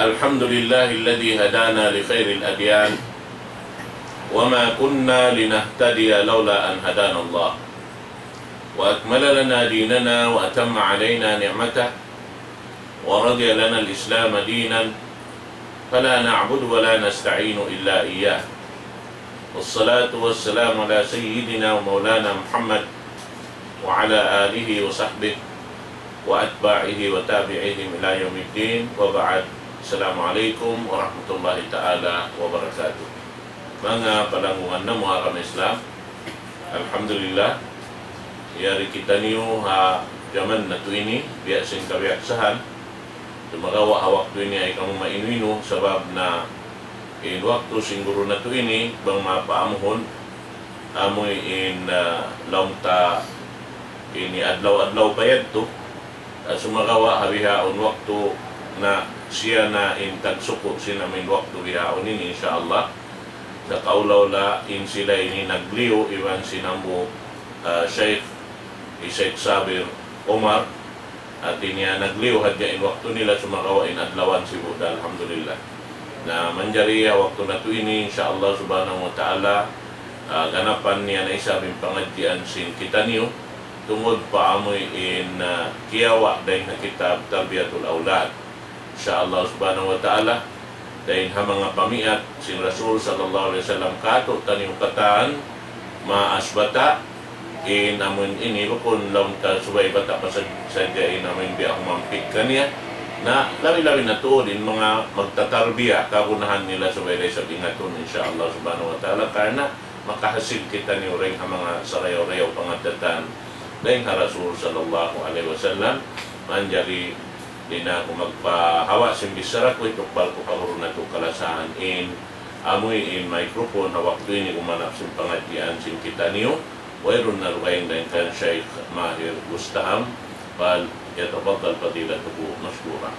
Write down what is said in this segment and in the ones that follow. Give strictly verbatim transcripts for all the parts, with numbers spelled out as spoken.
الحمد لله الذي هدانا لخير الأديان وما كنا لنهتدي لولا أن هدانا الله وأكمل لنا ديننا وأتم علينا نعمته ورضي لنا الإسلام دينا فلا نعبد ولا نستعين إلا إياه والصلاة والسلام على سيدنا ومولانا محمد وعلى آله وصحبه وأتباعه وتابعيهم إلى يوم الدين وبعد. السلام عليكم ورحمة الله تعالى وبركاته. Manga palanggungan namu' ha agama Islam, alhamdulillah, yari kitaniyu ha jaman natu' ini, biya' sin kabiyaksahan, sumagawa' ha waktu ini ayaw kamu mainu-inu, sabab na in waktu sin guru natu' ini, bang mapaamuhun, amuin, ah, laung ta ini adlaw-adlaw pa yadtu, ah, sumagawa' ha bihaun waktu na siya na in tagsuku' sin amuin waktu bihaun ini, insya Allah. Sa' kaula-ula in sila ini nagliyu iban sin hambuuk, ah, Sheikh, hi Sheikh Sabir Omar, hati niya nagliyu hadja in waktu nila sumagawa' in adlawan sibu' da, alhamdulillah. Na manjari ha waktu natu' ini, insya Allah subhanahu wa ta'ala, ah, ganapan niya na isab in pangadjian sin kitaniyu, tungud pa amuin, ah, kiyawa' dayn ha kitab Tarbiyatul Awlad. Insya Allah subhanahu wa ta'ala, dayn ha manga pamiyat sin Rasul sallallahu alayhi wasallam kātu'niyu katan, maas bata', in amuin ini bukun laung ta subay bata' pa sad-, sadja in amuin biya' humampit kaniya. Na labi-labi na tuud in manga magtatarbiya, kagunahan nila subay da isab ingatun, insya Allah subhanahu wa ta'ala, karna' makahasil kitaniyu dayn ha manga sarayaw-rayaw pangaddatan dayn ha Rasul sallallahu alayhi wasallam. Manjari di' na aku magpahawa' sin bichara ku, hitukbal ku pa guru natu' kalasahan in amuin microphone ha waktu ini gumanap sin pangadjian sin kitaniyu. Wayruun na dugaing dayn kan Sheikh Mahir Bustaham, فليتفضل فضيلته مشكورا.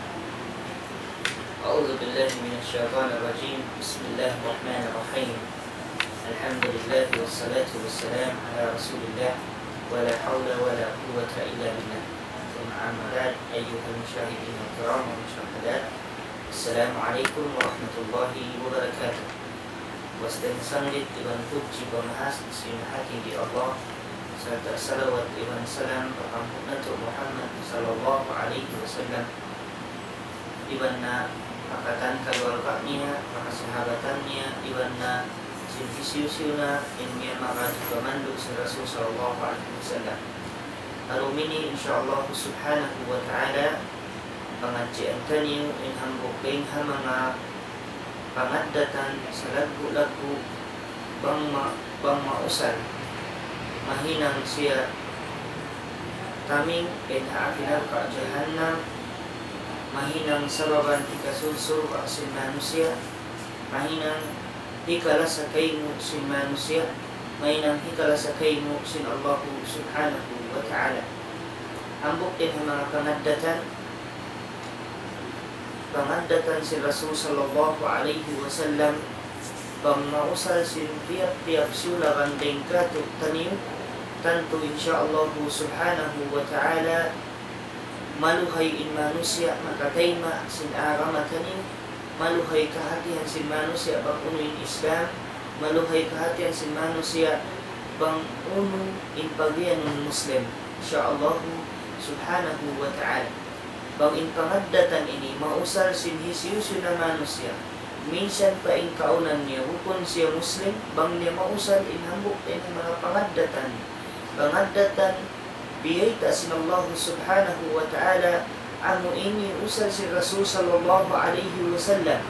أعوذ بالله من الشيطان الرجيم. بسم الله الرحمن الرحيم. الحمد لله والصلاة والسلام على رسول الله ولا حول ولا قوة إلا بالله. ثم أما بعد، أيها المشاهدين الكرام والمشاهدات، السلام عليكم ورحمة الله وبركاته. Wastu masanggit iban pudji pamahas sin Mahatinggi Allah, sarta' salawat iban salam pa panghu' natu' Muhammad sallallahu alayhi wasallam, iban na pa katan kaluarga niya, pa kasahabatan niya, iban na sin hisiyu-siyu na in miyamagad pa mandu' sin Rasul sallallahu alayhi wasallam. Ha dum ini, insya Allah subhanahu wa ta'ala, pangadjian taniyu in hambuuk dayn ha manga pangaddatan salaggu'-laggu' bang ma-, bang mausal, mahinang siya taming dayn ha api narka' jahannam, mahinang sababan hikasul surga' sin manusiya', mahinang hikalasa kaymu sin manusiya', mahinang hikalasa kaymu sin Allahu subhanahu wa ta'ala. Hambuuk dayn ha manga pangaddatan, pangaddatan sin Rasul sallallahu alayhi wasallam, bang mausal sin tiyap-tiyap siyulakan dayn kātu'niyu, tantu insya Allahu subhanahu wa ta'ala, maluhay in manusiya' makatayma' sin agama taniyu, maluhay kahatihan sin manusiya' bang unu in Islam, maluhay kahatihan sin manusiya' bang unu in pagiyanun Muslim, insya Allahu subhanahu wa ta'ala. Bang in pangaddatan ini mausal sin hisiyu-siyu na manusiya', minsan pa in kaunan niya bukun siya Muslim, bang niya mausal in hambuuk dayn ha manga pangaddatan, pangaddatan biyayta' sin Allah subhanahu wa ta'ala, amu ini usal sin Rasul sallallahu alayhi wasallam.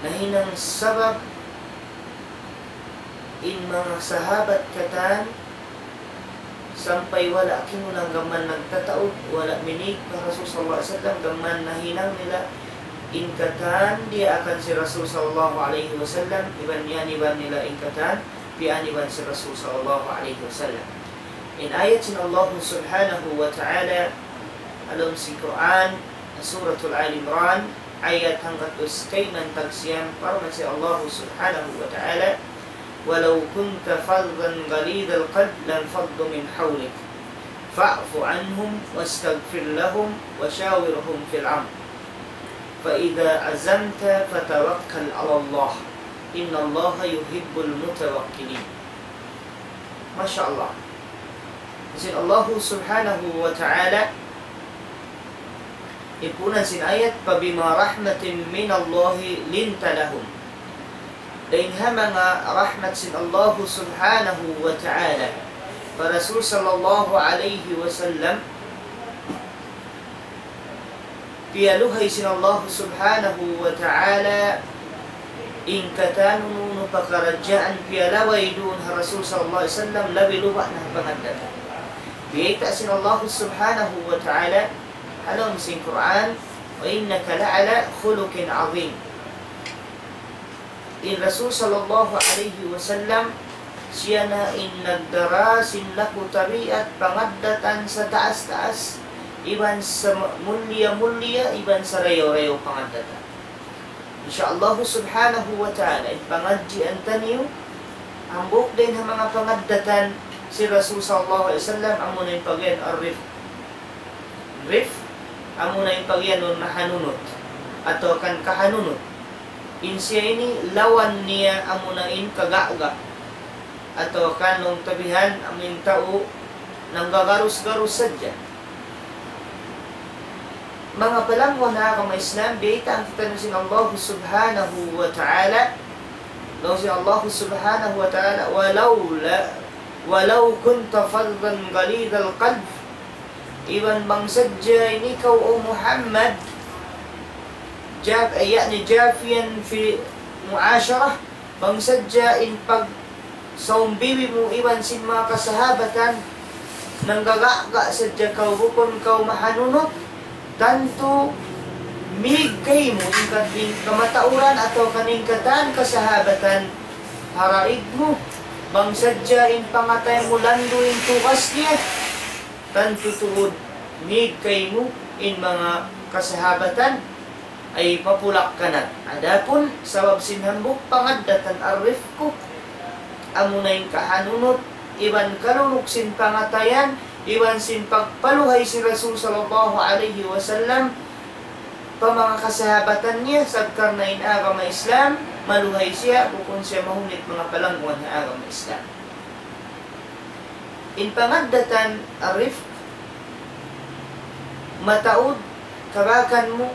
Nahinang sabab in manga sahabat katan, sampay wala' kimulang gam mayan nagtataud, wala' minīg pa Rasul sallallahu alayhi wasallam, gam mayan nahinang nila in katan diyaakan sin Rasul sallallahu alayhi wasallam, iban iyaniban nila in katan piyaniban sin Rasul sallallahu alayhi wasallam. In ayat sin Allah subhanahu wa ta'ala, ha lawm sin Qur'an, Suratul Ali Imran, ayat hanggatus kayman tagsiyam, parman sin Allah subhanahu wa ta'ala, ولو كنت فظا غليظ القلب لانفضوا من حولك فاعف عنهم واستغفر لهم وشاورهم في الأمر. فإذا عزمت فتوكل على الله إن الله يحب المتوكلين. Masha Allah. Sin Allah subhanahu wa ta'ala, ipunan sin ayat, فبما رحمة من الله لنت لهم. Dayn ha manga rahmat sin Allah subhanahu wa ta'ala pa Rasul sallallahu alayhi wasallam, piyaluhay sin Allah subhanahu wa ta'ala in katan unu-unu pakaradjaan piyalaway duun ha Rasul sallallahu alayhi wasallam, labi luba' na ha pangaddatan. Biyayta' sin Allah subhanahu wa ta'ala ha lawm sin Qur'an, وإنك لعلى خلق عظيم. In Rasul sallallahu alayhi wasallam, siya na in nagdara sin laku tabiat pangaddatan sataas-taas, iban samulliya-mulliya, iban sarayaw-rayaw pangaddatan. Insha Allah subhanahu wa ta'ala, in pangadjian taniyu, hambuuk dayn ha manga pangaddatan sin Rasul sallallahu alayhi wasallam, amuna in pagiyan ar-rifq. Rifq, amuna in pagiyanun mahanunut, atawa kan kahanunut. In siya ini lawan niya amuna in kaga'ga', atawa kan laung ta bihan amu in tau nanggagarus-garus sadja. Manga palangguan ha agama Islam, biyaytaan kitaniyu sin Allah subhanahu wa ta'ala. Laung sin Allah subhanahu wa ta'ala, ولولا، ولو كنت فظا غليظ القلب. Iban bang sadja in ikaw, O Muhammad, jaf-, eh, يعني جافيا في المعاشرة, bang sadja in pagsaumbibi mu iban sin manga kasahabatan, nanggaga'ga' sadja kaw, bukun kaw mahanunut, tantu mīg kaymu in ka-, in kamatauran atawa kan in katan kasahabatan ha daig mu. Bang sadja in pangatayan mu landu' in tugas niya, tantu tuud mīg kaymu in manga kasahabatan, ay papulak-kanat. Adapun sabab sin hambuuk pangaddatan ar-rifqu, amuna in kahanunut, iban kalunuk sin pangatayan, iban sin pagpaluhay sin Rasul sallallahu alayhi wasallam pa manga kasahabatan niya, sabab karna' in agama Islam, maluhay siya, bukun siya mahunit, manga palangguan ha agama Islam. In pangaddatan ar-rifq, mataud, kabakan mu,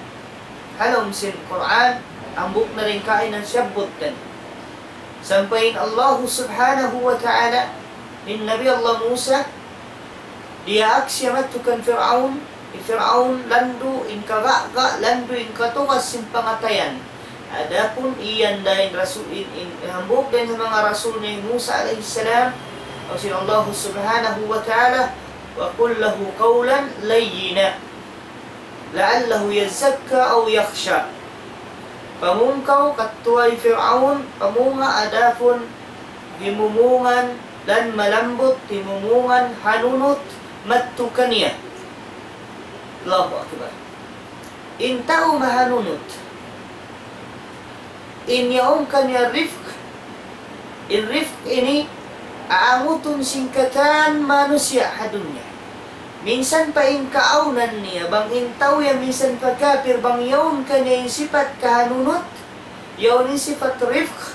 ha lawm sin Qur'an, hambuuk na dayn kaina siyabbut taniyu. Sampay in Allah subhanahu wa ta'ala, in Nabi Allah Musa, diyaak siya madtu kan Fir'aun, hi Fir'aun landu' in kaga'ga', landu' in katugas sin pangatayan. Adapun iyan dayn rasul in, in, in hambuuk dayn ha manga rasul ni Musa alayhi salam, laung sin Allah subhanahu wa ta'ala, وقل له قولا لينا لعله يزكى أو يخشى. Pamung kaw kadtu hi Fir'aun, pamunga, adapun himumungan, dan malambut, himumungan, hanunut, madtu kaniya. Allahu Akbar. In tau mahanunut, in yaun kaniya rifq, in rifq ini, aangutun sin katan manusiya' ha dunya. Minsan pa in kaawnan niya, bang in tau yan minsan pa kapir, bang yaun kaniya in sipat kahanunut, yaun in sipat rifq,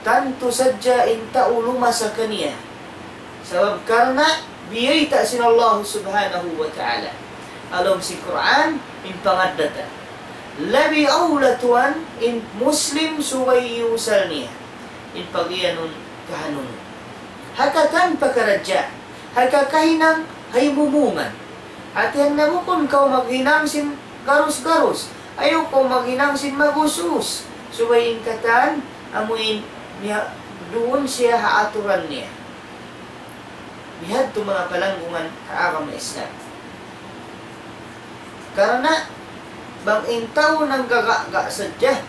tantu sadja in tau lumasa kaniya. Sabab karna' biyayta' sin Allah subhanahu wa ta'ala ha lawm sin Qur'an in pangaddatan. Labi awla tuwan in Muslim subay iyusal niya in pagiyanun kahanunut. Ha katan pakaradjaan, ha kakahinang, ha himumungan. Hati niya bukun kaw maghinang sin garus-garus. Ayaw kaw maghinang sin magus-us. Subay in katan, amu in niya, duun siya ha aturan niya. Bihadtu manga palanggungan ha agama Islam. Karna' bang in tau nanggaga'ga' sadja,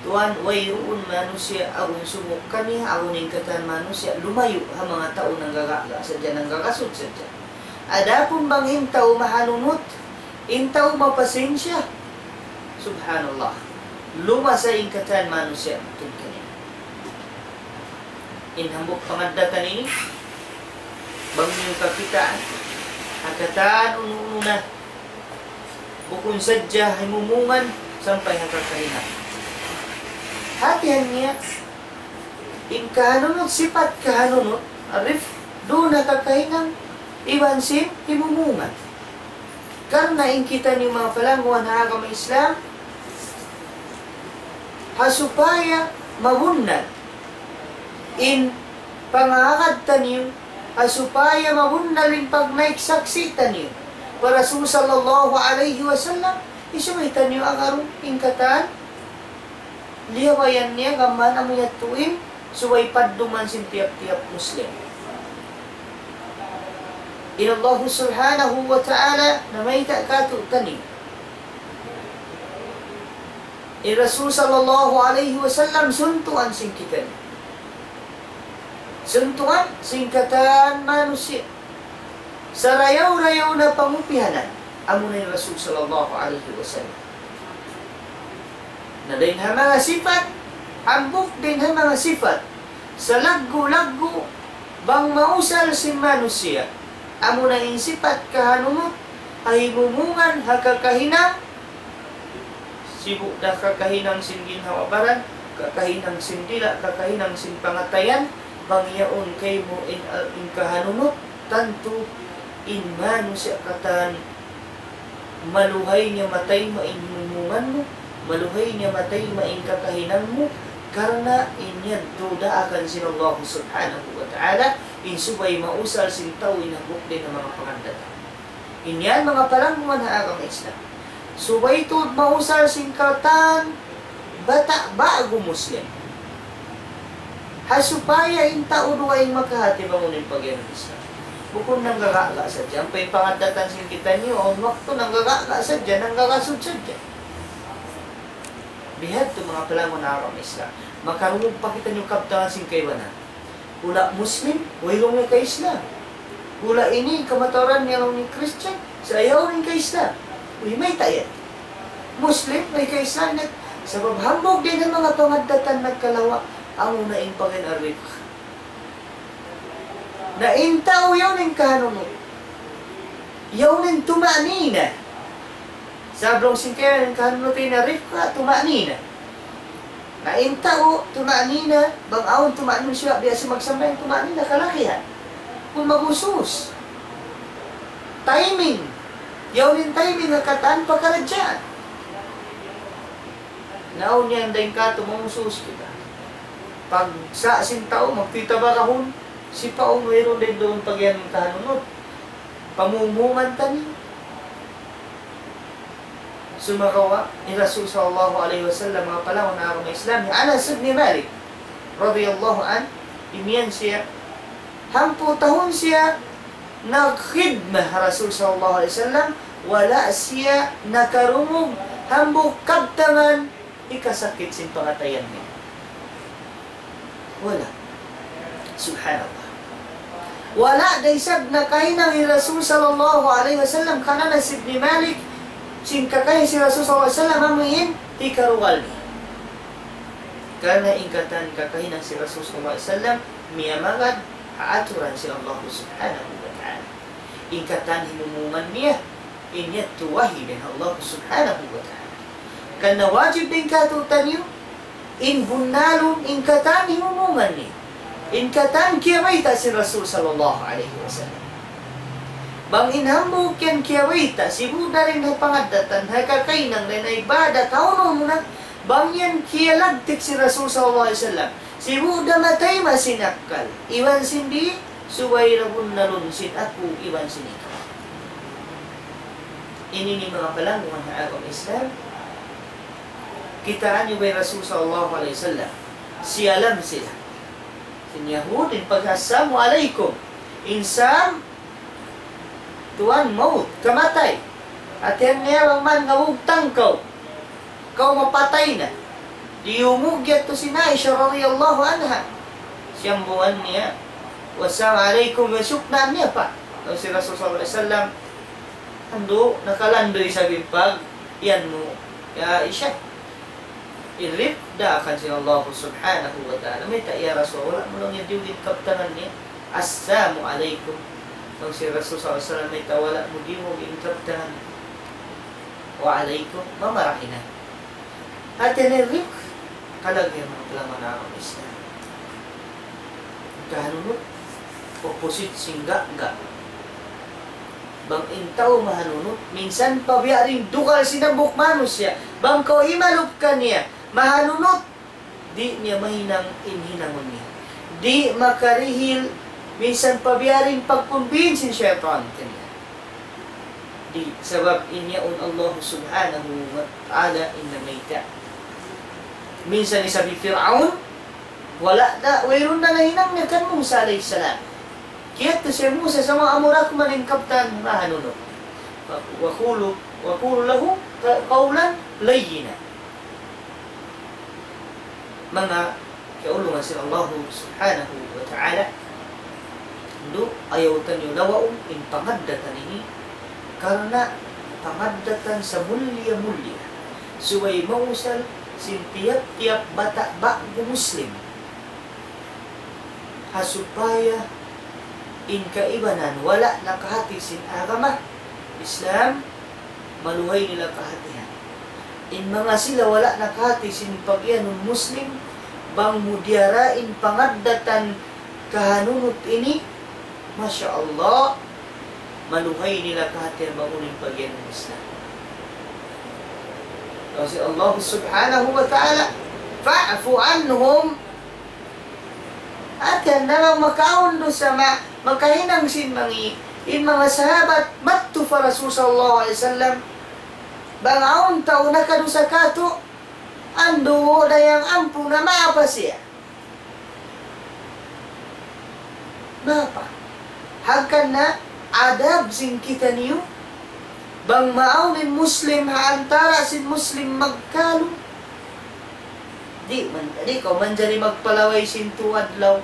tuwan, wayruun manusiya' agun sumuk kaniya, agun in katan manusiya' lumayu' ha manga tau nanggaga'ga' sadja, nanggagasud sadja. Adapun bang in tau mahanunut, in tau mapasensya, subhanallah, lumasa in katan manusiya' madtu kaniya. In hambuuk pangaddatan ini, bang niyu kakitaan, ha katan unu-unu na, Bukun sadja himumungan sampay ha kakahinang. Hatihan niya, in kahanunut, sipat kahanunut, الرفق, duun ha kakahinang, iban sin himumungan. Karna' in kitaniyu manga palangguan ha agama Islam, ha supaya mabunnal in pangagad taniyu, ha supaya mabunnal in pagnaik saksi' taniyu pa Rasul sallallahu alayhi wasallam, isubay taniyu agarun in katan liyabayan niya, gam mayan amu yadtu in subay padduman sin tiyap-tiyap Muslim. In Allah subhanahu wa ta'ala namayta' kātu'niyu, in Rasul sallallahu alayhi wasallam suntuan sin kitaniyu. Suntuan sin katan manusiya'. Sarayaw-rayaw na pangupihanan, amuna in Rasul sallallahu alayhi wasallam. Na dayn ha manga sipat, hambuuk dayn ha manga sipat, salaggu'-laggu' bang mausal sin manusiya', amuna in sipat kahanunut, ha himumungan, ha kakahinang, sibu' da kakahinang sin ginhawa-baran, kakahinang sin dila', kakahinang sin pangatayan, bang yaun kaymu in, in kahanunut, tantu in manusiya' katan maluhay niya matayma' in himumungan mu, maluhay niya matayma' in kakahinang mu, karna' in yadtu daakan sin Allah subhanahu wa ta'ala, in subay mausal sin tau in hambuuk dayn ha manga pangaddatan. In yan manga palangguan ha agama Islam. Subay tuud mausal sin katan bata' ba'gu Muslim. Ha supaya in tau dugaing makahati bang unu in pagiyanun Islam. Bukun nanggaga'-ga' sadja. Ampa in pangaddatan sin kitaniyu, awn waktu nanggaga'-ga' sadja, nanggagasud sadja. Bihadtu manga palangguan ha agama Islam. Makarungug pa kitaniyu kabtangan sin kaibanan. Hula' Muslim, wayruun niya ka-Islam. Hula' ini, kamatauran niya laung niya Christian, sa' ayaw niya ka-Islam. Uy, mayta' yan. Muslim, way ka-Islam, nag-, sabab hambuuk dayn ha manga pangaddatan nagkalawa', amuna in pag'iyan ar-rifq. Na in tau yaun in kahanunut. Yaun in tuma'nina. Sabab laung sin kaibanan in kahanunut in ar-rifq, tuma'nina. Na in tau, tuma'nina, bang awn tuma'nina siya, biya' sin magsambahayang tuma'nina, kalagihan. Bukun mag-us-us. Timing. Yaun in timing ha katan pakaradjaan. Na awn yan dayn kātu' mag-us-us kita. Pagsa' sin tau, magtitabagahun, sipaun wayruun dayn duun pagiyan kahanunut. Pamumuman taniyu. Sumagawa', in Rasul sallallahu alayhi wasallam, manga palangguan ha agama Islam, hi Anas ibn Malik, radiyallahu anhu, imiyan siya, hangpu' tahun siya nagkhidma ha Rasul sallallahu alayhi wasallam, wala' siya nakarungug hambuuk kabtangan hikasakit sin pangatayan niya. Wala'. Subhanallah. Wala' da isab nakahinang hi Rasul sallallahu alayhi wasallam kan Anas ibn Malik, sin kakahi sin Rasul sallallahu alayhi wasallam, amu in hikarugal niya. Karna' in katan kakahinang sin Rasul sallallahu alayhi wasallam, miyamagad ha aturan sin Allah subhanahu wa ta'ala. In katan himumungan niya, in yadtu wahi dayn ha Allah subhanahu wa ta'ala. Karna' wajib dayn kātu'niyu, in bunnalun, in katan himumungan niya. In katan kiyabayta' sin Rasul sallallahu alayhi wasallam. Bang in hambuuk yan kiyabayta', sibu' da dayn ha pangaddatan, ha kakahinang, dayn ha ibadat, ha unu-unu na, bang yan kiyalagtik sin Rasul sallallahu alayhi wasallam. Sibu' da matayma' sin akkal. Iban sin di', subay da bunnalun sin aku, iban sin ikaw. Ini in manga palangguan ha agama Islam. Kitaa niyu ba in Rasul sallallahu alayhi wasallam? Siyalam sila. Sin Yahud, in pag-assalamu alaykum. In Sam, tuwan, mawt, kamatay. Hatihan niya bang man ngabugtang kaw. Kaw mapatay na. Diyungug yadtu sin Aisha radiyallahu anha. Siyambuhan niya, "Wassalamu alaykum," suknaan niya pa. Laung sin Rasul sallallahu alayhi wasallam, "Andu', nakalandu' isab in pag-iyan mu, ya Aisha." In rifq daakan sin Allah subhanahu wa ta'ala. Mayta', ya Rasul, wala' mu laung niya diyungug in kabtangan niya, "Assalamu alaykum." Laung sin Rasul sallallahu alayhi wasallam, "Mayta' wala' mu diyungug in kabtangan niya?" وعليكم, mamarahi na. Hati niya rifq, kalaggu' manga ulama na Islam. Kahanunut, opposite sin ga'ga'. Bang in tau mahanunut, minsan pa biya' diin dugal sin hambuuk manusiya'. Bang kaw imalup kaniya, mahanunut, di' niya mahinang in hinangun niya. Di' makarihil, minsan pa biya' diin pag-convince sin saytan kaniya. Di', sabab in yaun Allah subhanahu wa ta'ala in namayta'. Minsan isab hi Fir'aun, wala' da, wayruun da nahinang niya kan Musa alayhi salam. Kiyadtu hi Musa, sa' amura ku man in kabtangan, mahanunut. وقولوا، وقولوا له قولا لينا. Manga kiyaulungan sin Allah subhanahu wa ta'ala, du, ayaw taniyu lawaun in pangaddatan ini, karna' pangaddatan sa mulliya-mulliya. Subay mausal sin tiyap-tiyap bata' ba'gu Muslim. Ha supaya in kaibanan wala' nakahati sin agama Islam, maluhay nila kahatihan. In manga sila wala' nakahati sin pagiyanun Muslim, bang mu diyara in pangaddatan kahanunut ini, masha Allah, maluhay nila kahatihan bang unu in pagiyanun Islam. Laung sin Allah subhanahu wa ta'ala, فاعف عنهم. Hati niya bang makaun dusa ma-, makahinang sin mangi', in manga sahabat madtu pa Rasul sallallahu alayhi wasallam, bang awn tau nakadusa kātu', andu' dayang ampun na, maapa siya. Maapa. Hangkan na adab sin kitaniyu, bang maawn in Muslim ha antara' sin Muslim magkalu, di' man, di' kaw manjari magpalaway sin tū adlaw.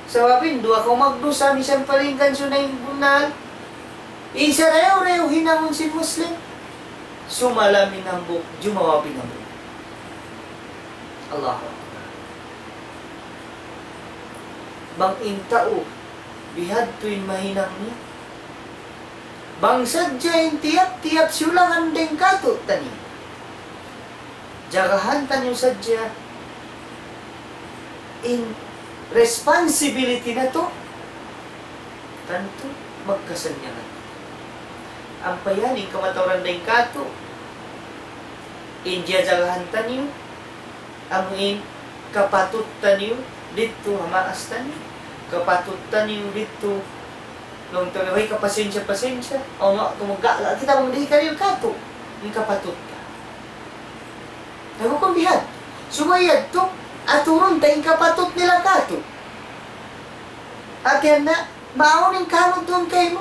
Sabab in duwa kaw magdusa, misan pa in kansu na in bunnal. Isa dayaw-dayaw hinangun sin Muslim. Sumalam in hambuuk, jumawab in hambuuk. Allahu Akbar. Bang in tau, bihadtu in mahinang niya. Bang sadja in tiyap-tiyap siyulangan dayn kātu'niyu. Jagahan taniyu sadja in responsibility natu', tantu magkasannyangan. Ampa yan in kamatauran dayn kātu', in jajagahan taniyu, amu in kapatut taniyu didtu ha maas taniyu, kapatut taniyu didtu, laung taniyu, "Way, kapasensya-pasensya, aw ma, tumugga' la kita bang di' karihil kātu' in kapatut ta." Nagukun bihan. Subay yadtu, aturun ta in kapatut nila kātu'. Hati niya, maawn in kahanud duun kaymu.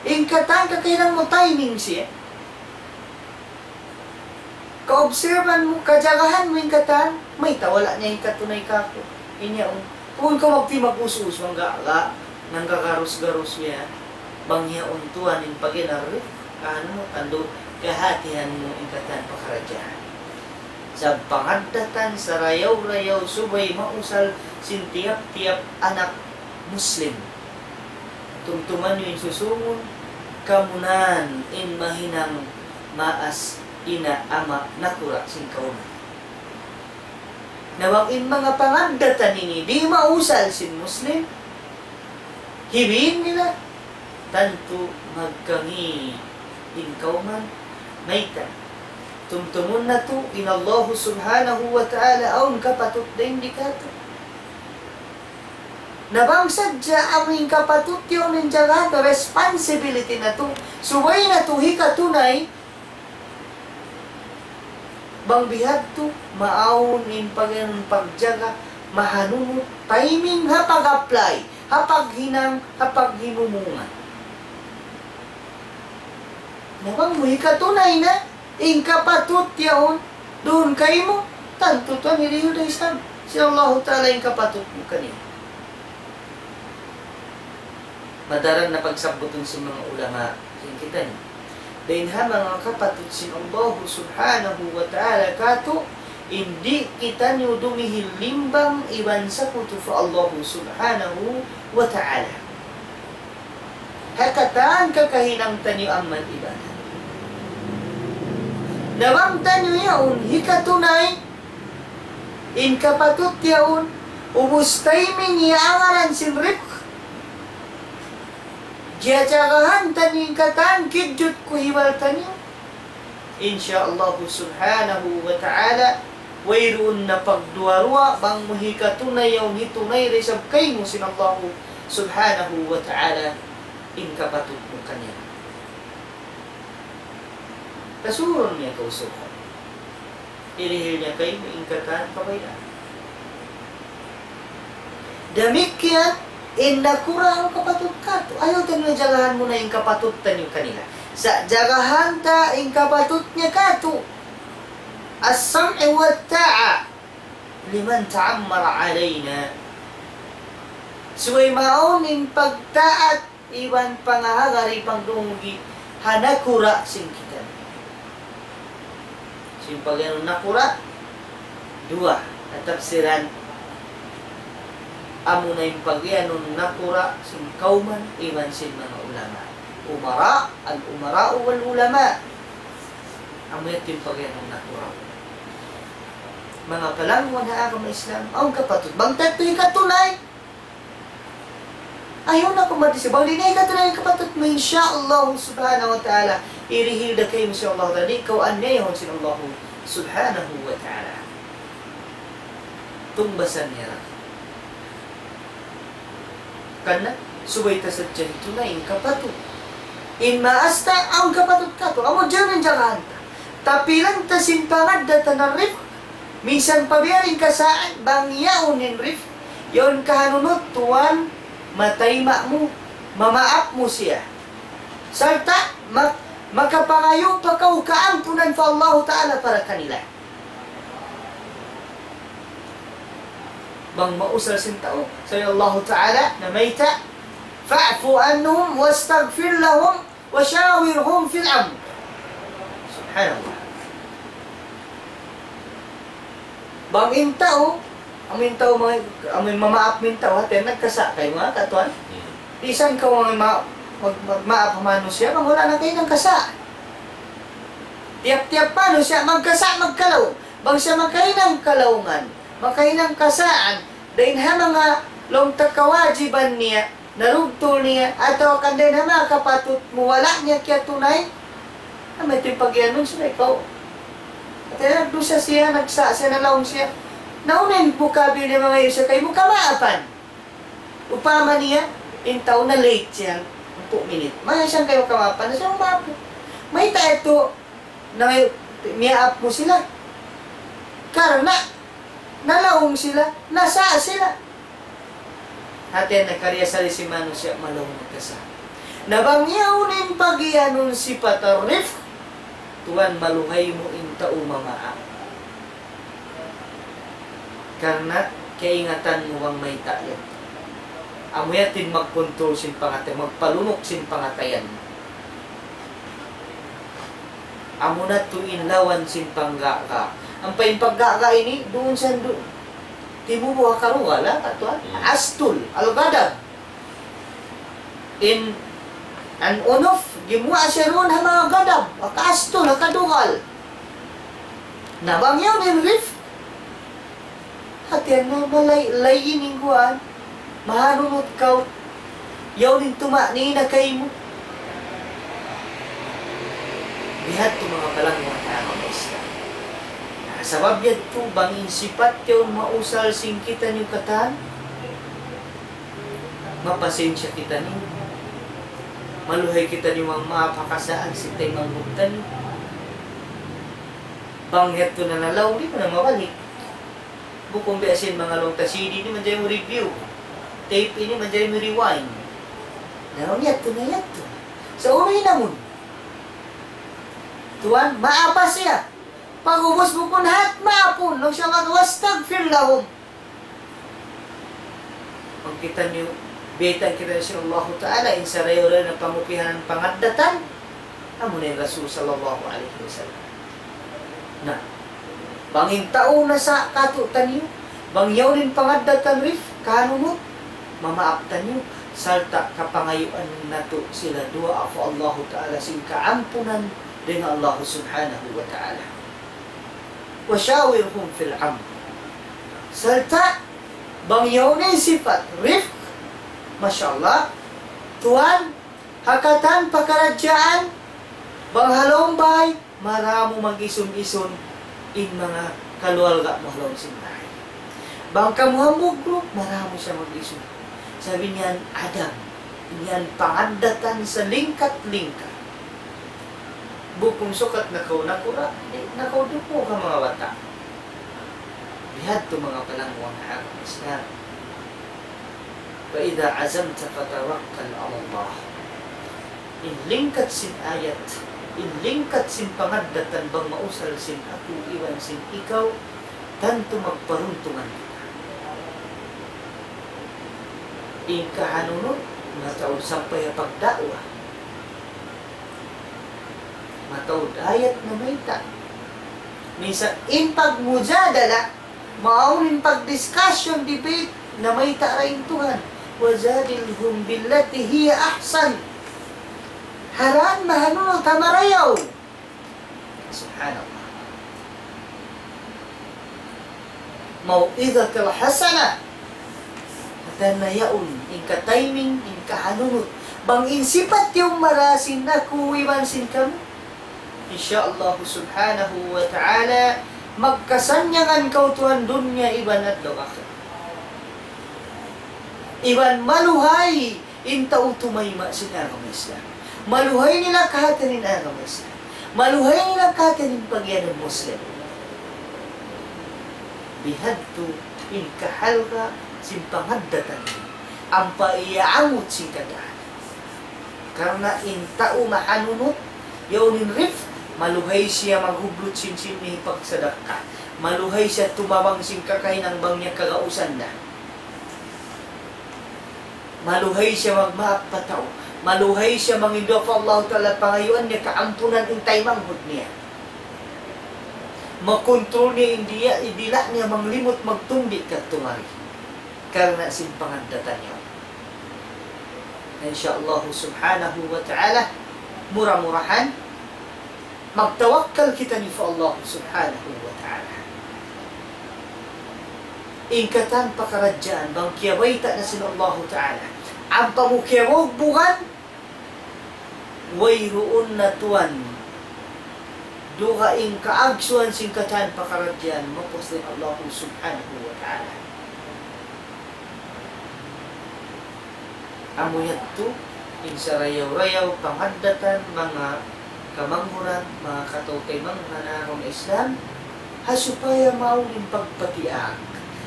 In katan kakahinang mu timing siya. Ka-observe-an mu, kajagahan mu in katan, mayta' wala' niya hikatunay kāku'. In yaun, bukun kaw magtimag-us-us, mangga'-ga', nanggagarus-garus niya. Bang yaun tuwan in pag-inarri, anu, tantu kahatihan mu in katan pakaradjaan. Sa' pangaddatan, sarayaw-rayaw, subay mausal sin tiyap-tiyap anak Muslim. Tumtuma niyu in susungun, kamunan in mahinang maas ina', ama', nakura' sin kawman. Na bang in manga pangaddatan ini di' mausal sin Muslim, hibin nila, tantu magkangi' in kawman, mayta'. Tumtumun natu', in Allahu subhanahu wa ta'ala awn kapatut dayn di kātu'. Na bang sadja amu in kapatut yaun in jaga natu', responsibility natu', subay natu' hikatunay, bang bihadtu, maawn in pag-, pagjaga, mahanunut, timing ha pag-apply, ha paghinang, ha paghimumungan. Na bang mu hikatunay na, in kapatut yaun, duun kaymu, tantu tuwan hirihil da isab sin Allahu Ta'ala in kapatut mu kaniya. Madaran na pagsabbutun sin manga ulama, sin kitaniyu. Dayn ha manga kapatut sin Allahu Subhanahu wa Ta'ala kātu', in di' kitaniyu dumihil limbang iban sakutu pa Allahu Subhanahu wa Ta'ala. Ha katan kakahinang taniyu amal ibadat. Na bang taniyu yaun hikatunay in kapatut yaun, ubus timing iyangaran sin rifq, jajagahan taniyu in katan, kijut ku hibal taniyu. Insya Allah subhanahu wa ta'ala, wayruun na pagduwa-ruwa, bang mu hikatunay yaun hitunay da isab kaymu sin Allah subhanahu wa ta'ala in kapatut mu kaniya. Kasurun niya kaw sukat. Hirihil niya kaymu in katan kabayaan. Damikkiyan in nakura' awn kapatut katu'. Ayaw taniyu jagahan muna in kapatut taniyu kanila. Sa' jagahan ta in kapatut niya katu'. السمع والطاعة لمن تأمر علينا. Subay maawn in pagtaat iban pangahagari pangdungi ha nakura' sin kita. Sin pagiyanun nakura', duwa ha tafsiran. Amuna in pagiyanun nakura' sin kawman iban sin manga ulama. Umara, al-umara wal ulama. Amu yadtu in pagiyanun nakura'. Manga palangwan ha agama Islam, awn kapatut. Bang ta yadtu hikatunay, ayaw na kaw madisi. Bang di' na hikatunay in kapatut mu, insya Allah subhanahu wa ta'ala, hirihil da kaymu sin Allah Ta'ala, di' kaw aniyayahun sin Allah subhanahu wa ta'ala. Tungbasan niya ra. Karna' subay ta sadja hitunay in kapatut. In maas ta, awn kapatut katu', amu yan in jagahan ta. Tapilan ta sin pangaddatan rifq, minsan pa biya' diin kasaan, bang yaun in rifq, yaun kahanunut tuwan, matayma' mu, mamaap mu siya. Sarta', mak-, makapangayu' pa kaw kaampunan pa Allahu Ta'ala para kanila. Bang mausal sin tau, sabi Allahu Ta'ala, namayta', فاعف عنهم واستغفر لهم وشاورهم في الأمر. Subhanallah. Bang in tau, amu in tau, amu in mamaap in tau, hati nagkasa' kaymu, ha, katuan? Hmm. Di' san kaw mag-, mag-, magmaap ha manusiya', bang wala' na kaw hinang kasa'. Tiyap-tiyap manusiya', magkasa', magkalaung. Bang siya makahinang kalaungan, makahinang kasaan, dayn ha manga laung ta kawajiban niya, narugtul niya, atawa kan dayn ha manga kapatut mu wala' niya kiyatunay, amu yadtu in pagiyanun, subay kaw. Hati nagdusa siya, nagsa' siya, nalaung siya. Na unu in mukabil niya mangayu' siya kaymu kamaapan. Upama niya, in tau na-late siya, hangpu' minit. Mangayu' siya kaymu kamaapan, na siya umapit. Mayta' yadtu, nangayu', miyaap mu sila. Karna', nalaung sila, nasa' sila. Hati niya kariyasali sin manusiya' malaung magkasa'. Na bang yaun in pagiyanun sipat ar-rifq, tuwan maluhay mu in tau mamaap. Karna' kaingatan mu bang mayta' yan. Amu yadtu in magkontrol sin pangatayan, magpalunuk sin pangatayan. Amu na tuud in lawan sin panggaga'. Ampa in paggaga' ini, duun sa duun. Timubu' ha karugal, ha, katuan? Hmm. Astul, al-ghadab. In, an unuf, gimuwa' siya duun ha manga ghadab, ha kaastul, ha kadugal. Na bang yaun in rifq, hati niya malay-, lain in kuwan, mahanunut kaw, yaun in tuma'nina kaymu. Bihadtu manga palangga' ha agama Islam. Na, sabab yadtu bang in sipat yaun mausal sin kitaniyu katan, mapasensya kitaniyu. Maluhay kitaniyu magmaap ha kasaan sin taymanghud taniyu. Bang yadtu na nalaw, di' mu na mabalik. Bukun biya' sin manga laung ta C D ini manjari mu review. Tape ini manjari mu rewind. Na laung yadtu na yadtu. Sa' unu in hinangun? Tuwan, maapa siya. Pag'ubus bukun hat maapun. Laung siya mag-, واستغفر لهم. Bang kitaniyu, bayta' kitaniyu sin Allahu Ta'ala, in sarayaw-rayaw na pangupihan pangaddatan, amuna in Rasul sallallahu alayhi wasallam. Na, bang in tau nasa' katu'taniyu, bang yaun in pangaddatan rifq, kahanunut, mamaap taniyu, sarta' kapangayuan natu' sila duwaa pa Allahu Ta'ala sin kaampunan, dayn ha Allah Subhanahu wa Ta'ala. وشاورهم في الأمر. Sarta' bang yaun in sipat rifq, masha Allah, tuwan, ha katan pakaradjaan, bang ha lawm bay, maramu mag-isun-isun in manga kaluarga mu ha lawm sin bay. Bang kamu hambuuk group, maramu siya mag-isun. Sabab yan adab, yan pangaddatan salingkat-lingkat. Bukun sukat na kaw nakura', di' na kaw dupu ha manga bata'. Bihadtu manga palangguan ha agama Islam. فإذا عزمت فتوكل على الله. In lingkat sin ayat, in lingkat sin pangaddatan bang mausal sin aku iban sin ikaw, tantu magparuntungan kita. In kahanunut, mataud sampay ha pagda'wa. Mataud ayat namayta'. Minsan, in pagmujadala, maawn in pag-discussion, debate, namayta' ra in Tuhan. وجادلهم بالتي هي أحسن. Haran mahanunut ha marayaw. Subhanallah. موعظة حسنة. Hangkan na yaun, in ka-timing, in kahanunut. Bang in sipat yaun marayaw sin aku iban sin kamu. Insya Allah Subhanahu wa Ta'ala, magkasannyangan kaw tuwan dunya iban adlaw akhirat. Iban maluhay in tau tumayma' sin agama Islam. Maluhay nila kahatihan in agama Islam. Maluhay nila kahatihan in pagiyanun Muslim. Bihadtu in kahalga' sin pangaddatan. Ampa iyaangut sin katan. Karna' in tau mahanunut, yaun in rifq, maluhay siya maghublut sin sin niya pagsadakka. Maluhay siya tumabang sin kakahinang bang niya kagausan da. Maluhay siya magmaap pa tau. Maluhay siya manginduwa pa Allah Ta'ala pangayuan niya kaampunan in taymanghud niya. Makontrol niya in diya, in dila' niya manglimut magtundi' kadtu mari. Karna' sin pangaddatan niya. Insya Allah Subhanahu wa Ta'ala, mura-murahan, magtawakkal kitaniyu pa Allah Subhanahu wa Ta'ala. In katan pakaradjaan, bang kiyabayta' na sin Allah Ta'ala. Ampa mu kiyabugbugan, wayruun na tuwan. Dugaing kaagsuhan sin katan pakaradjaan, mapuas dayn Allah Subhanahu wa Ta'ala. Amu yadtu, in sarayaw-rayaw pangaddatan manga kamanghuran, manga kataw-taymanghuran ha agama Islam, ha supaya mawn in pagpatiyag.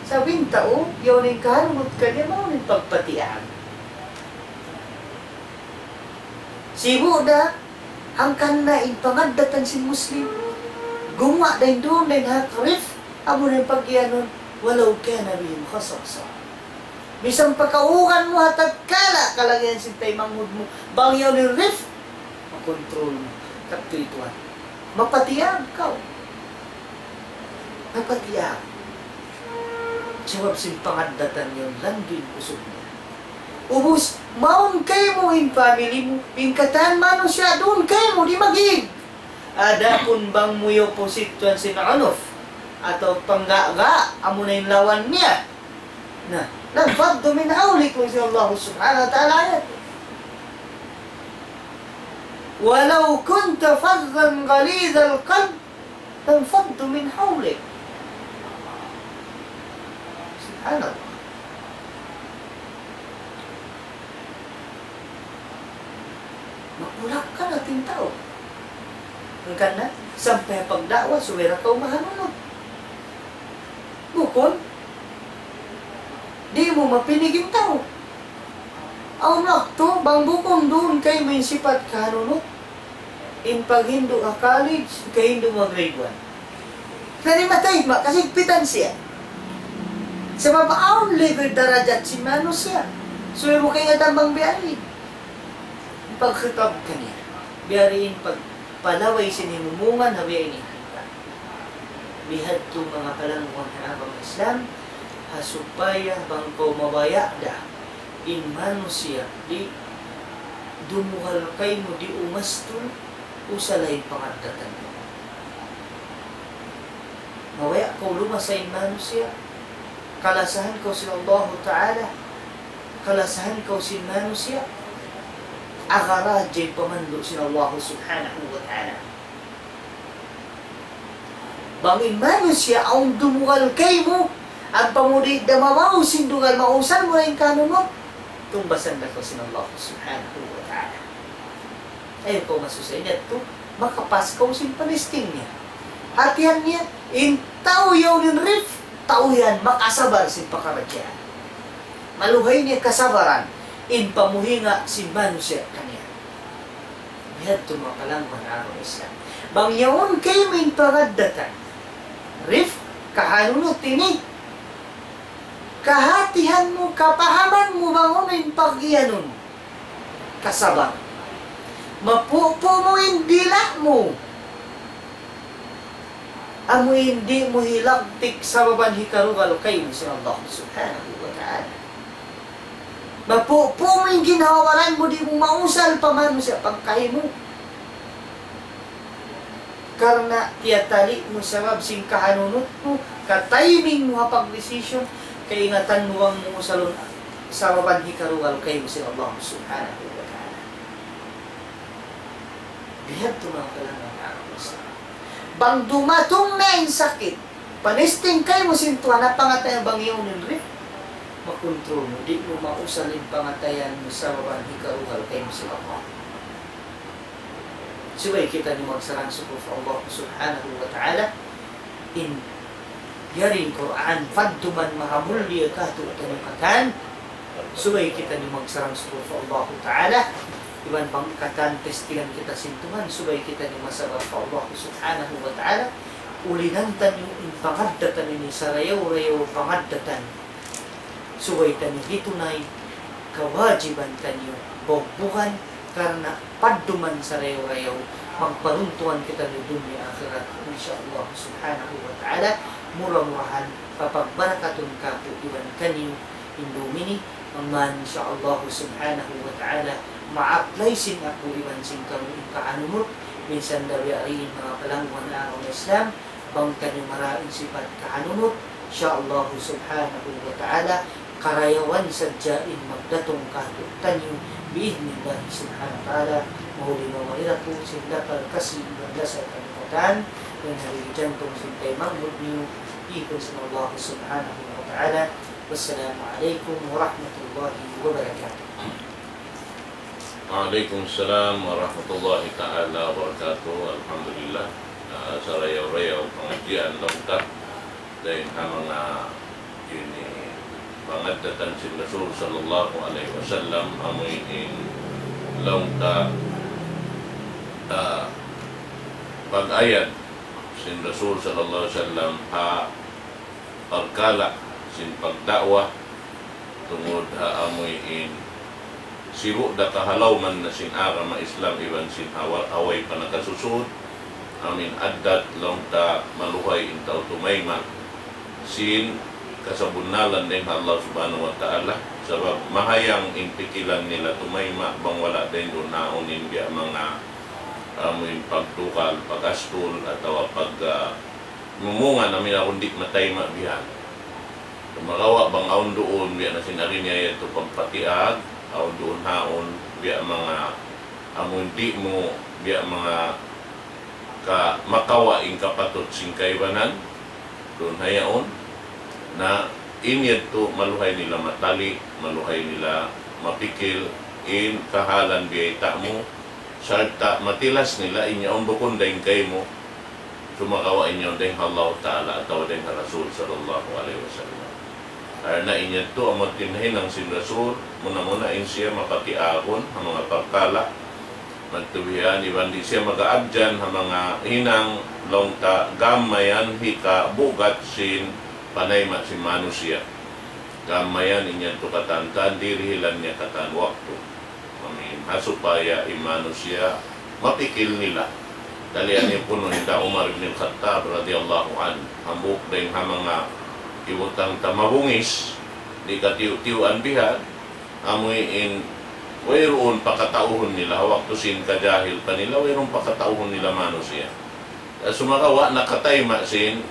Sabab in tau, yaun in kahanunut kaniya mawn in pagpatiyag. Sibu' da, hangkan na in pangaddatan sin Muslim. Gumuwa' dayn duun, dayn ha rifq, amu na in pagiyanun, ولو كان بهم خصاصة. Misan pa kauran mu ha tatkala kalagihan sin taymanghud mu, bang yaun in rifq, makontrol mu. Kadtu tuwan. Mapatiyag kaw. Mapatiyag. Sabab sin pangaddatan yaun, landu' in kusug niya. Ubus, mawn kaymu in family mu, in katan manusiya' duun kaymu, di' magig. Adapun bang mu yaun posisyon sin unuf, atawa panggaga, amu na in lawan niya. Na, لانفضوا من حولك, laung sin Allah Subhanahu wa Ta'ala ayat. ولو كنت فظا غليظ القلب لانفضوا من حولك. Subhanallah. Makulak ka na in tau. Hangkan na, sampay pagda'wa, subay da kaw mahanunut. Bukun, di' mu mapinig in tau. Awn waktu, bang bukun duun kaymu in sipat kahanunut, in paghindu' ha college, kahindu' mu ha grade one. Kari matay ma, kasigpitan siya. Sabab awn level darajat sin manusiya'. So, ibu kay atambang biya' ini. Pagkhitab kaniya. Biya' ini pagpalaway sin himumungan, ha biya' ini. Bihadtu manga palangguan ha agama Islam, ha supaya bang kaw mabaya' da in manusiya', di' dumugal kaymu, di' umastul, Usala in pangaddatan mu. Mabaya' kaw lumasa in manusiya', kalasahan kaw sin Allahu Ta'ala, kalasahan kaw sin manusiya', agad-agad in pamandu' sin Allahu Subhanahu wa Ta'ala. Bang in manusiya' awn dumugal kaymu, ampa mu di' da mabaw sin dugal, mausal mu na in kanunut, tungbasan da kaw sin Allah Subhanahu wa Ta'ala. Ayaw kaw masusa niya tu, makapas kaw sin panisting niya. Hatihan niya, in tau yaun in rifq, tau yan makasabar sin pakaradjaan. Maluhay niya kasabaran, in pamuhinga sin manusiya' kaniya. Bihadtu manga palangga' ha agama Islam. Bang yaun kaymu in pangaddatan, rifq, kahanunut ini, kahatihan mu, kapahaman mu bang unu in pag-iyanun, kasabar. Mapupu' mu in dila' mu. Amu in di' mu hilagtik sababan hikarugal kaymu sin Allah Subhanahu wa Ta'ala. Mapupu' mu in ginhawa-baran mu, di' mu mausal pa manusiya' pagkahi mu. Karna' tiyatali' mu sabab sin kahanunut mu, ka-timing mu ha pag-decision, kaingatan mu bang mu usalun sababan hikarugal kaymu sin Allah Subhanahu wa Ta'ala. Bihadtu manga palangga' ha agama Islam. Bang dumatung na in sakit, panisting kaymu sin Tuhan, ha pangatayan bang yaun in rifq, makontrol mu, di' mu mausal in pangatayan mu sababan hikarugal kaymu sin Allah. Subay kitaniyu magsarang-sukul pa Allah Subhanahu wa Ta'ala, in yari in Qur'an, padduman mahamulliya kātu'niyu katan, subay kitaniyu magsarang-sukul pa Allahu Ta'ala, iban bang katan testingan kita sin Tuhan, subay kitaniyu masabar pa Allah Subhanahu wa Ta'ala, ulinan taniyu in pangaddatan ini sarayaw-rayaw pangaddatan. Subay taniyu hitunay, kawajiban taniyu bugbugan, karna' padduman sarayaw-rayaw, magparuntungan kitaniyu dunya akhirat, insya Allah Subhanahu wa Ta'ala. Mura-murahan papagbarakatun kāku' iban kaniyu in dum ini, ampa insya Allah Subhanahu wa Ta'ala, ma-apply sin aku iban sin kamu in kahanunut, minsan da biya' diin manga palangga' ha agama Islam, bang taniyu marayaw in sipat kahanunut, insya Allah Subhanahu wa Ta'ala, karayawan sadja in magdatung kātu'niyu, bi'idhnillah Subhanahu wa Ta'ala. Mahuli na mari da aku sin lapal kasi iban lasa taniyu katan, yan hari jantung sin taymanghud niyu, ipun sin Allah Subhanahu wa Ta'ala. Wassalamu alaikum warahmatullahi wabarakatuh. Wa alaikum salam warahmatullahi ta'ala wabarakatuh. Alhamdulillah. Ah, sarayaw-rayaw pangadjian laung ta. Dayn ha manga ini pangaddatan sin Rasul sallallahu alaihi wasallam, amu in laung ta, ah, pag-ayad sin Rasul sallallahu alaihi wasallam ha parkala' sin pagda'wa, tungud ha amu in sibu' da kahalawman na sin agama Islam iban sin hawa-, haway pa nakasusud, amu in addat laung ta maluhay in tau tumayma' sin kasabunnalan dayn ha Allah Subhanahu wa Ta'ala, sabab mahayang in pikilan nila tumayma' bang wala' dayn duun awn in biya' manga amu in pagdukal, pag-astul, atawa pag, ah, mumungan amu in awn di' matayma' bihan. Sumagawa' bang awn duun, biya' na sin ari niya yadtu pagpatiag, awn duun haun, biya' manga amu in di' mu, biya' manga ka-, makawa' in kapatut sin kaibanan, duun ha yaun, na in yadtu maluhay nila matali', maluhay nila mapikil, in kahalan biyayta' mu, sarta' matilas nila in yaun bukun dayn kaymu, sumagawa' in yaun dayn ha Allah Ta'ala atawa dayn ha Rasul sallallahu alaihi wasallam. Karna' in yadtu amu in hinang sin Rasul, muna-muna in siya mapatiagun ha manga parkala', magtubihan, iban di' siya mag-aadjan ha manga hinang laung ta gam mayan hikabugat sin panayma' sin manusiya'. Gam mayan in yadtu katan-katan dirihilan niya katan waktu. Amin. Ha supaya in manusiya' mapikil nila. Talian niyu kunu' hinda Umar ibn al-Khattab radiyallahu anhu. Hambuuk dayn ha manga hibutang ta mabungis, di' katiyu'-tiyuan bihan, amu in Wayruun pakatauhun nila, waktu sin kajahil kanila, wayruun pakatauhun nila manusiya'. Sumagawa' nakatayma' sin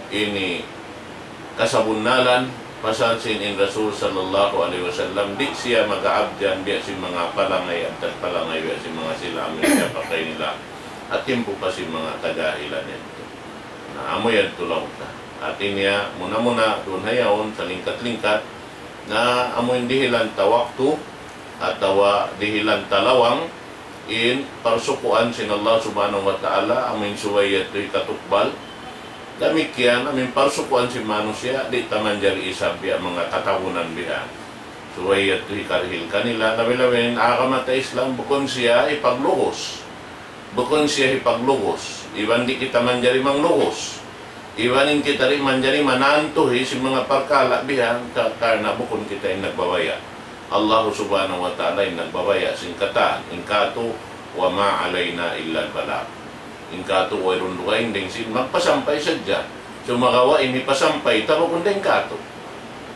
ini kasabunnalan, pasal sin in Rasul sallallahu alayhi wasallam, di' siya mag-aabjad biya' sin manga palangay, abtad palangay, biya' sin manga sila amu in piyapakay nila. Ha timpu pa sin manga kajahilan yadtu. Na, amu yadtu laung ta. Hati niya, muna-muna, duun ha yaun, salingkat-lingkat, na amu in dihilan ta waktu, atawa dihilan ta lawang, in parsukuan sin Allah Subhanahu wa Ta'ala, amu in subay yadtu hikatukbal. Damikkiyan, amu in parsukuan sin manusiya', di' ta manjari isab biya' manga katabunan bihan. Subay yadtu hikarihil kanila, labi-labi in agama ta Islam, bukun siya hipaglugus. Bukun siya hipaglugus. Iban di' kita manjari manglugus. Iban in kita di' manjari manantuhi sin manga parkala' bihan ka-, karna' bukun kita in nagbabaya'. Allah Subhanahu wa Ta'ala in nagbabaya' sin katan. In katu', وما علينا إلا البلاغ. In katu', wayruun dugaing dayn sin magpasampay sadja. Sumagawa' in hipasampay ta bukun dayn katu'.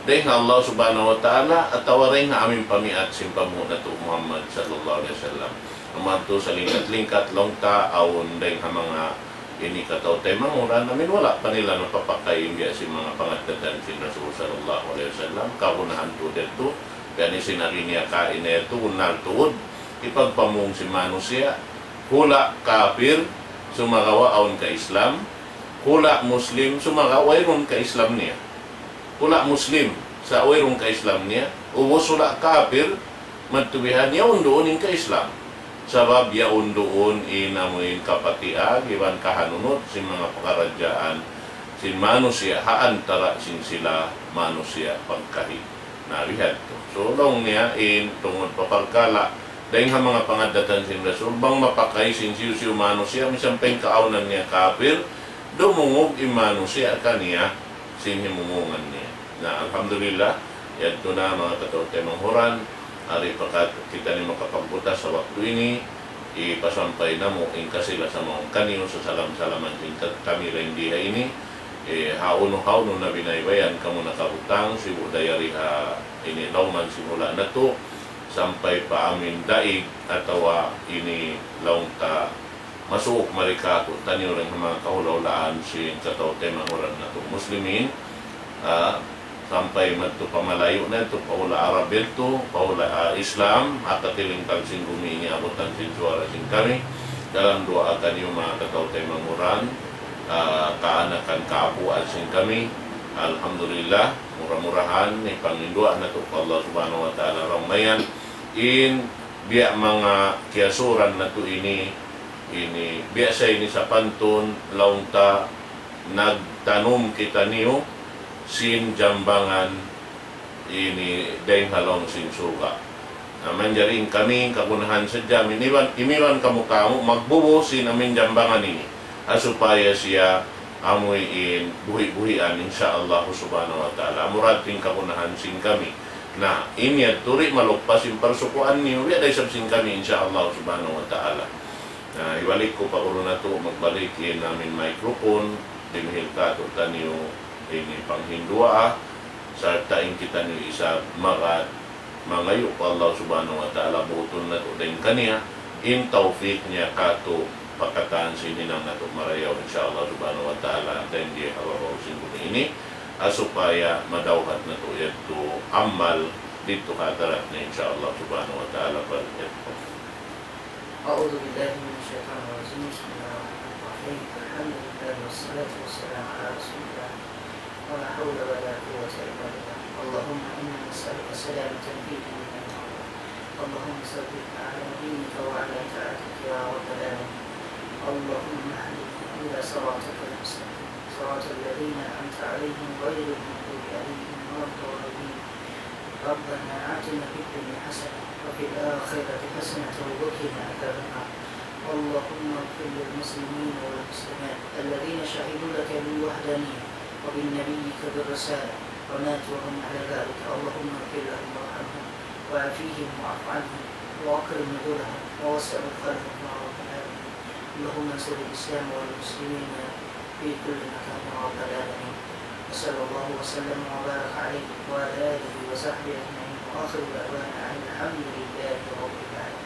Dayn ha Allah Subhanahu wa Ta'ala, atawa dayn ha amu in pamiyat sin panghu' natu' Muhammad sallallahu alayhi wasallam. Amu yadtu salingkat-lingkat laung ta, awn dayn ha manga ini kataw-taymanghuran, amu in wala' pa nila napapakay in biya' sin manga pangaddatan sin Rasul sallallahu alayhi wasallam, kagunahan tuud yadtu, biya' ni sin agi niya kaina yadtu, bunnal tuud, hipagpamung sin manusiya', hula' kapir, sumagawa' awn ka-Islam, hula' Muslim, sumagawa' wayruun ka-Islam niya. Hula' Muslim, sa' wayruun ka-Islam niya, ubus hula' kapir, madtu bihan, yaun duun in ka-Islam. Sabab yaun duun in amu in kapatiag, iban kahanunut, sin manga pakaradjaan, sin manusiya', ha antara' sin sila manusiya' pagkahi. Na, bihadtu. So, laung niya, in tungud pa parkala', dayn ha manga pangaddatan sin Rasul, bang mapakay sin hisiyu-siyu manusiya', misan pa in kaawnan niya kapir, dumungug in manusiya' kaniya, sin himumungan niya. Na, alhamdulillah, yadtu na manga kataw-taymanghuran, ari pa kat-, kitaniyu makapagbutas ha waktu ini, hipasampay namu' in kasila-sama kaniyu, sasalam-salaman sin kat-, kami dayn di ha ini, eh, hawnu-hawnu na biyaybayan kamu nakabutang, sibu' da yari ha ini lawman sin hula' natu', sampay pa amu in daig atawa ini laung ta masuuk mari kātu'niyu dayn ha manga kahula'-hulaan sin kataw-taymanghuran natu' Muslimin, ah, sampay madtu pa malayu' na yadtu, pa hula' Arab yadtu, pa hula', ah, Islam, ha katilingkal sin gumi ini abutan sin suwara sin kami. Dalam duwaa kaniyu manga kataw-taymanghuran, ah, kaanakan, kaapuan sin kami. Alhamdulillah, mura-murahan, hipanginduwaa natu' pa Allah Subhanahu wa Ta'ala, laung mayan, in biya' manga kiyasuran natu' ini, ini, biya' sa ini sapantun, laung ta, nagtanum kitaniyu sin jambangan ini dayn ha lawm sin surga'. Na, manjari in kami, kagunahan sadja, imiban, imiban kamu-kamu, magbubu sin amu in jambangan ini. Ha supaya siya amu in buhi'-buhian, insya Allah Subhanahu wa Ta'ala. Amura yadtu in kagunahan sin kami. Na, ini yadtu di' maluppas in parsukuan niyu, biya' da isab sin kami, insya Allah Subhanahu wa Ta'ala. Na, hibalik ku pa guru natu', magbalik in amu in microphone, dimihil kātu'niyu ini panghinduwaa, sarta' in kitaniyu isab magad mangayu' pa Allah Subhanahu wa Ta'ala, buutun natu' dayn kaniya, in tawfik niya kātu' pa katan sin hinang natu' marayaw, insya Allah Subhanahu wa Ta'ala, dayn di ha babaw sin gumi ini, ha supaya madawhat natu' yadtu amal didtu ha hadarat niya, insya Allah Subhanahu wa Ta'ala, pa yadtu. أعوذ بالله من الشيطان الرجيم. بسم الله الرحمن الرحيم. الحمد لله والصلاة والسلام على رسول الله. ولا حول ولا قوة إلا بالله. اللهم إنا نسألك سلامة في ديننا. اللهم ثبتنا على دينك وعلى طاعتك يا رب العالمين. اللهم اهدنا إلى صراطك المستقيم. صراط الذين أنعمت عليهم غير المغضوب عليهم ولا الضالين. ربنا آتنا في الدنيا حسنة وفي الآخرة حسنة وقنا عذاب النار. اللهم اغفر للمسلمين والمسلمات الذين شهدوا لك بالوحدانية وبنبيك بالرسالة وماتوا وهم على ذلك. اللهم اغفر لهم وارحمهم وعافهم واعف عنهم وأكرم نزلهم ووسع مدخلهم يا رب العالمين. اللهم انصر الإسلام والمسلمين في كل مكان يا رب العالمين. وصلى الله وسلم وبارك عليه وعلى آله وصحبه أجمعين. وآخر دعوانا أن الحمد لله رب العالمين.